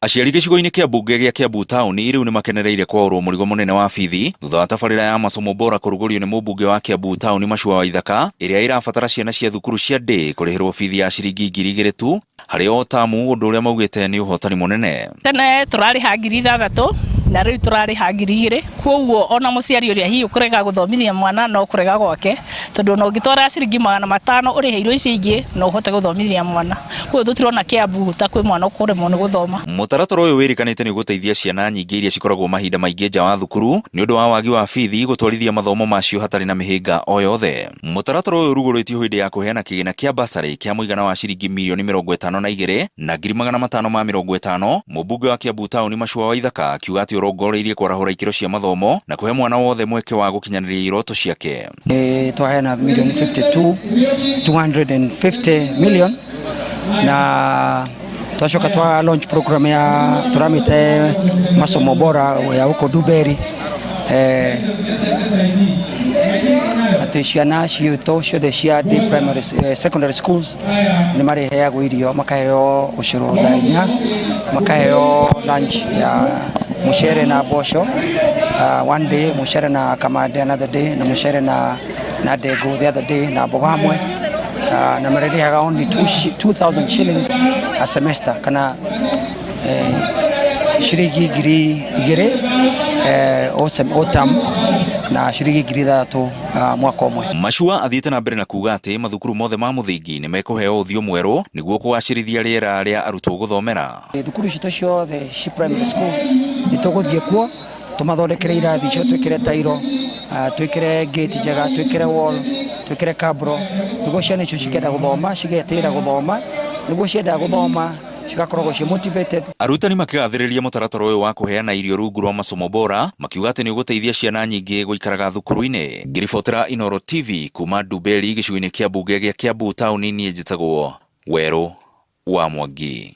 Aciari gĩcigo-inĩ kĩa mbunge gĩa Kiambu taũni rĩu nĩmakenereire kwaũrwo mũrigo mũnene wa bithi thutha wa tabarĩra ya masomo bora kũrugũrio nĩ mũmbunge wa Kiambu taũni Machua Waithaka, ĩrĩa ĩrabatara ciana cia thukuru cia day kũrĩhĩrwo bithi ya ciringi 2000 tu harĩ o tamu, ũndũ ũrĩa maugĩte nĩ ũhotani mũnene. Tene tũrarĩha 6000 na rĩu tũrarĩha 2000. Koguo ona mũciari ũrĩa hihi ũkũrega gũthomithia mwana no kũrega gwake, tondũ ona ũngĩtwara ciringi 500 ũrĩhe irio icio ingĩ, no ũhote gũthomithia mwana. Koguo tũtirona Kiambu ta kwĩ mwana ũkũremwo nĩ gũthoma. Mũtaratara ũyũ wĩrĩkanĩte nĩ ũgũteithia ciana nyingĩ iria cikoragwo mahinda maingĩ nja wa thukuru nĩ ũndũ wa wagi wa bithi gũtwarithia mathomo macio hatarĩ na mĩhĩnga o yothe. Mũtaratara ũyũ ũrugũrĩtio hĩndĩ ya kũheana kĩgĩna kĩa bursary kĩa mũigana wa ciringi mirioni 52 na 550,000. Mũmbunge wa Kiambu taũni Machua Waithaka akiuga atĩ ũrongoreirie kwarahũra ikĩro cia mathomo na kũhe mwana wothe mweke wa gũkinyanĩria iroto ciake. Nĩ twaheana mirioni 52 250 million na twacoka twa launch program ya tũramĩte masomo bora ya gũkũ Ndumberi, atĩ ciana citũ ciothe cia day primary, secondary schools nĩ marĩheagwo irio, makaheo ũcũrũ thaa 4, makaheo lunch ya mũcere na mboco one day, mũcere na kamande another day, na mũcere na ndengũ the other day, na mboga hamwe, na marĩrĩhaga only 2000 shillings a semester, kana ciringi 2000 o term, na ciringi 6000 mwaka ũmwe. Machua athiĩte na mbere na kuga atĩ mathukuru mothe ma mũthingi nĩ mekũheo ũthiũ mwerũ nĩguo kũgacĩrithia rĩera rĩa arutwo gũthomera. Thukuru citũ ciothe ci primary school nĩ tũgũthiĩ kuo tũmathondekere irathi icio, twĩkĩre tairo, twĩkĩre gate njega, twĩkĩre wall, twĩkĩre cabro, nĩguo ciana icio cikenda gũthoma cigetĩĩra gũthoma, nĩguo cienda gũthoma cigakoragwo ciĩ motivated. Arutani makĩgathĩrĩria mũtaratara ũyũ wa kũheana irio rungu rwa masomo bora, makiuga atĩ nĩ ũgũteithia ciana nyingĩ gũikaraga thukuru-inĩ. Ngĩribotera Inooro TV kuma Ndumberi gĩcigo-inĩ kĩa mbunge gĩa Kiambu taũni, niĩ njĩtagwo Werũ wa Mwangi.